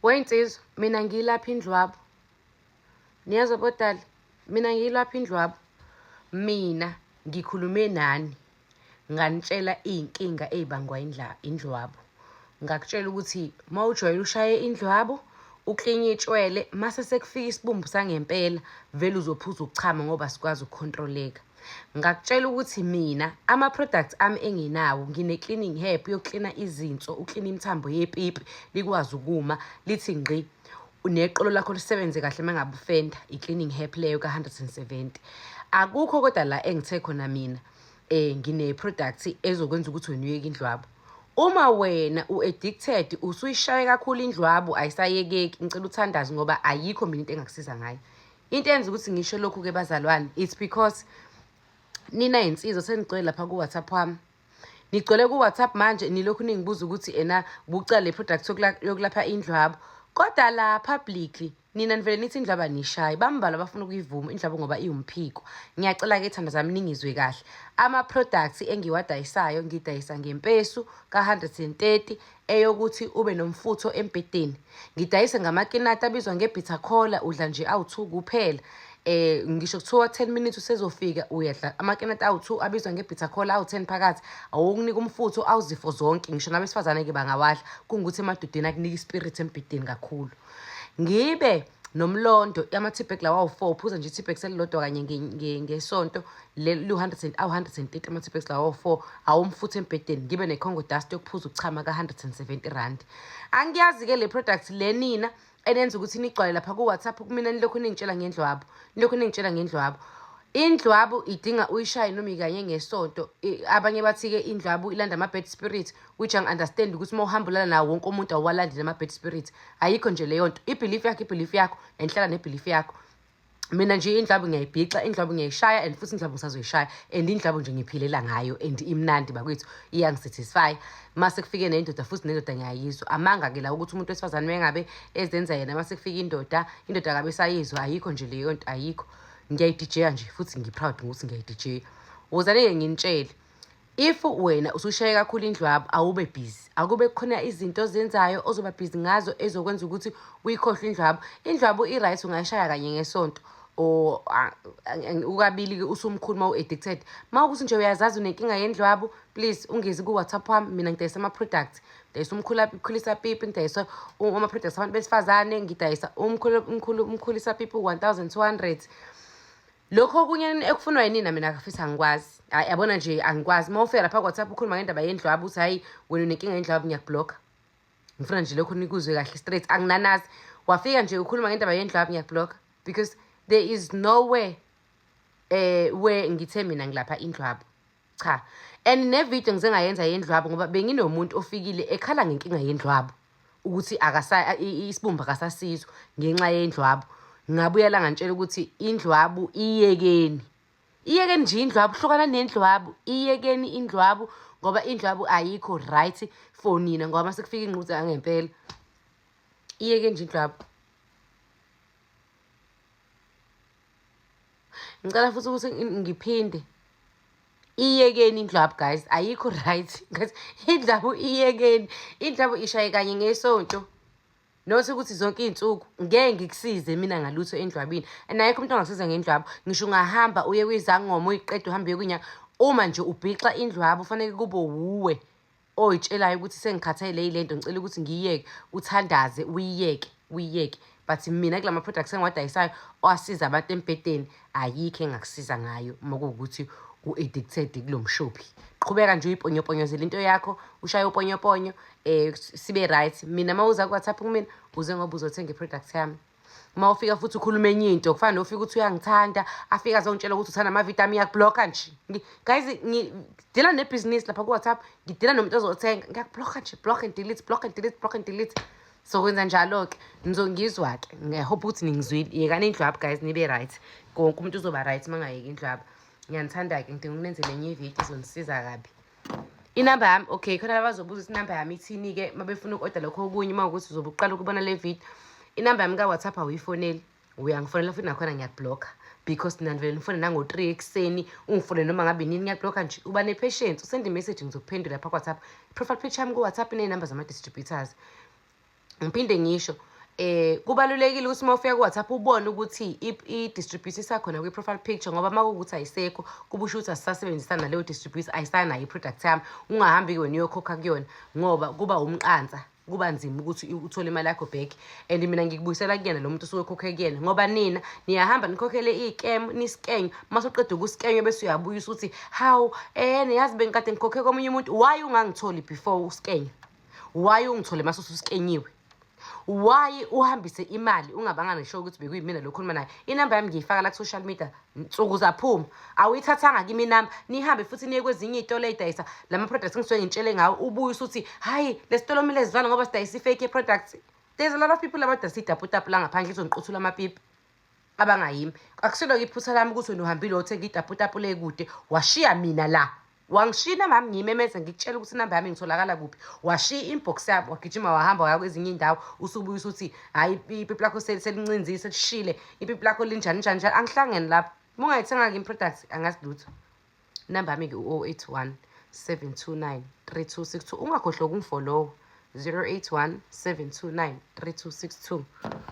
Weyinsizwa, mina ngiyilapha indlwabu. Niyezwa bodali, mina ngiyilapha indlwabu. Mina ngikhulume nani, nganitshela iy'nkinga ey'bangwa indlwabu. Ngakutshela ukuthi uma ujwayele ushaye indlwabu, uklinye itshwele, mase sekufika isibumbu sangempela, vele uzophuza ukuchama ngoba asikwazi ukukhontroleka. Ngakutshela ukuthi mina ama-products ami enginawo ngine-cleaning herb yokuklina izinso, uklina imithambo yepipi likwazi ukuma lithi ngqi, neqolo lakho lisebenze kahle uma ngabe ufenda, i-cleaning herb leyo ka-170. Akukho kodwa la engithe khona mina ngine-product ezokwenza ukuthi wena uyeke indlwabu. Uma wena u-addicted usuyishaye kakhulu indlwabu ayisayekeki, ngicela uthandaze ngoba ayikho mina into engakusiza ngayo. Into eyenza ukuthi ngisho lokhu-ke bazalwane, it's because nina yinsizwa senigcwele lapha ku-WhatsApp wami. Nigcwele ku-WhatsApp manje nilokhu ningibuza ukuthi ena bucala le product yokulapha indlwabo. Kodwa la publicly nina nivele nithi indlwabo anishayi, bambalwa abafuna ukuyivuma indlwabo ngoba iwumphiko. Ngiyacela-ke ithanda zami ningizwe kahle. Ama-products engiwadayisayo ngidayisa ngempesu ka-130 eyokuthi ube nomfutho embhedeni. Ngidayise ngamakinati abizwa nge-bitter cola, udla nje awu-2 kuphela. Ngisho kuthiwa 10 minutes usezofika uyadla amakinati awu-2 abizwa nge-bitter cola awu-10 phakathi, awokunika umfutho awuzifo zonke, ngisho nabesifazane-ke bangawadla, kungukuthi emadodeni akunika ispirit embhedeni kakhulu. Ngibe nomlondo ama-teabag lawa awu-4, uphuza nje i-teabag selilodwa kanye ngesonto, awu-130 ama-teabags lawa awu-4, awumfutho embhedeni. Ngibe ne-Congo dust yokuphuza ukuchama ka-170 rand. Angiyazi-ke le product le nina enenza ukuthi nigcwale lapha ku-WhatsApp kumina nilokhu ningitshela ngendlwabu, nilokhu ningitshela ngendlwabu. Indlwabu idinga uyishaye noma ikanye ngesonto. Abanye bathi-ke indlwabu ilanda ama-bad spirit, which angi-understand ukuthi uma uhamba ulala nawo wonke umuntu awuwalandeli ama-bad spirit. Ayikho nje leyo nto. I-belief yakho, i-belief yakho, and hlala ne-belief yakho. Mina nje indlwabu ngiyayibhixa, indlwabu ngiyayishaya, and futhi indlwabu ngisazoyishaya, and indlwabu nje ngiphilela ngayo, and imnandi bakwethu, iyangisatisfy. Mase kufike nendoda futhi nendoda ngiyayizwa. Amanga-ke la ukuthi umuntu wesifazane mengabe ezenza yena, mase kufika indoda, indoda akabe esayizwa, ayikho nje leyo nto, ayikho. Ngiyayidijeya nje futhi ngi-proud ngokuthi ngiyayidijeya. Wozani-ke nginitshele, if wena usushaye kakhulu indlwabu awube busy, akube khona izinto ozenzayo ozoba busy ngazo ezokwenza ukuthi uyikhohlwe indlwabu. Indlwabu i-right ungayishaya kanye ngesonto or ukabili-ke usumkhulu uma u-addicted. Uma ukuthi nje uyazazi unenkinga yendlwabu, please ungezi ku-WhatsApp wami, mina ngidayisa ama-products. Ngidayisa umkhulisa pipi, ngidayisa ama-products abantu besifazane, ngidayisa umkhulisa pipi 1200. Lokho okunye ekufunwa yinina mina futhi angikwazi. Hayi yabona nje angikwazi. Uma ufika lapha ku-WhatsApp ukhuluma ngendaba yendlwabu uthi hhayi wena unenkinga yendlwabu, ngiyakublocka. Ngifuna nje lokho nikuzwe kahle straight, anginanazi. Wafika nje ukhuluma ngendaba yendlwabu, ngiyakublocka because there is nowhere where ngithe mina ngilapha indlwabu. Cha. And ne video ngize ngayenza yendlwabu ngoba benginomuntu ofikile ekhala ngenkinga yendlwabu ukuthi isibumbu akasasizwa ngenxa yendlwabu. Ngabuyela ngantshela ukuthi indlwabu iyekeni. Iyekeni nje indlwabu, hlukana nendlwabu, iyekeni indlwabu ngoba indlwabu ayikho right for nina ngoba mase kufika ingquza yangempela. Iyekeni nje indlwabu. Ngicela futhi ukuthi ngiphinde. Iyekeni indlwabu guys, ayikho right. Guys, indlwabu iyekeni. Indlwabu ishaye kanye ngesonto. Not ukuthi zonke iy'nsuku ngeke ngikusize mina ngalutho endlwabini. And ayikho umuntu ongasiza ngendlwabu. Ngisho ungahamba uye kwizangoma uyiqede uhambe uye kwinyanga. Uma nje ubhixa indlwabu kufanele kube wuwe oyitshelayo ukuthi sengikhathele yile nto, ngicela ukuthi ngiyiyeke, uthandaze uyiyeke, uyiyeke. But mina kulama products engiwadayisayo owasiza abantu embhedeni, ayikho engakusiza ngayo uma kuwukuthi u-addicted kulo mshophi. Qhubeka nje uyiponyoponyozele into yakho, ushaye uponyoponyo, sibe right. Mina uma uza ku-WhatsApp kumina, uze ngoba uzothenga i-product yami. Uma ufika futhi ukhuluma enye into, kufana nofika uthi uyangithanda, afike azongitshela ukuthi uthanda amavidiyo ami, ngiyakublocka nje. Guys, ngidila nebhizinisi lapha ku-WhatsApp, ngidila nomuntu ozothenga, ngiyakublocka nje, block and delete, block and delete, block and delete. Sokwenza njalo-ke, nizongizwa-ke. Ngiyahope ukuthi ningizwile. Yekani indlwabu guys, nibe right. Wonke umuntu uzoba right uma ngayeki indlwabu. Ngiyanithanda-ke, ngidinga ukunenzela enye ividiyo izonisiza kabi. Inamba yami, okay, khona abazobuza ukuthi inamba yami ithini-ke uma befuna uku-oda lokho okunye, uma ukuthi uzobe uqala ukubona le video. Inamba yami ka-WhatsApp awuyifoneli, uyangifonela futhi nakhona ngiyakublocka because nina nivele nifone nango-3 ekuseni, ungifonele noma ngabe nini, ngiyakublocka nje. Uba ne-patience, usende i-message ngizokuphendula lapha ku-WhatsApp. Profile picture yami ku-WhatsApp iney'namba zama-distributors. Ngiphinde ngisho, Kubalulekile ukuthi uma ufika ku-WhatsApp ubone ukuthi i-distributor isakhona kwi-profile picture, ngoba uma kuwukuthi ayisekho, kubusho ukuthi asisasebenzisana naleyo distributor, ayisanayo i-product yami. Ungahambi-ke wena uyokhokha kuyona, ngoba kuba umqansa, kuba nzima ukuthi uthole imali yakho back. And mina ngikubuyisela kuyena lo muntu osuke ekhokhe kuyena, ngoba nina niyahamba nikhokhele iy'kem, niskenye. Uma suqeda ukuskenywa, bese uyabuyisa ukuthi, "Hawu, niyazi bengikade ngikhokhe komunye umuntu." Why ungangitholi before uskenywa? Why ungithole mase ususkenyiwe? Why uhambise imali ungabanga nesho ukuthi bekuyimina lo khuluma naye? Inamba yami ngiyifaka la ku-social media nsuku zaphuma, awuyithathanga kimi inamba. Nihambe futhi niye kwezinye iy'tolo ey'dayisa lama products engisuke ngitshele ngawo, ubuye usuthi, "Hhayi, le sitolo kumele zivale ngoba sidayisa i-fake products." There's a lot of people abadayisa idaputapu la ngaphandle, izongiqothula amapipi abangayimi. Akusilo-ke iphutha lami ukuthi wena uhambile wothenga idaputapu le kude, washiya mina la, wangishiya inamba yami ngiyimemeze, ngikutshela ukuthi inamba yami ngitholakala kuphi. Washiya i-inbox yami, wagijima, wahamba, waya kwezinye iy'ndawo. Usubuye usuthi, "Hhayi, ipipi lakho selincinzile, selishile, ipipi lakho linjani njani njani." Angihlangene lapho. Uma ungayithenga-ke i-product, angazi lutho. Inamba yami-ke u-081 729 3262. Ungakhohlwa ukungifollowa, 081 729 3262.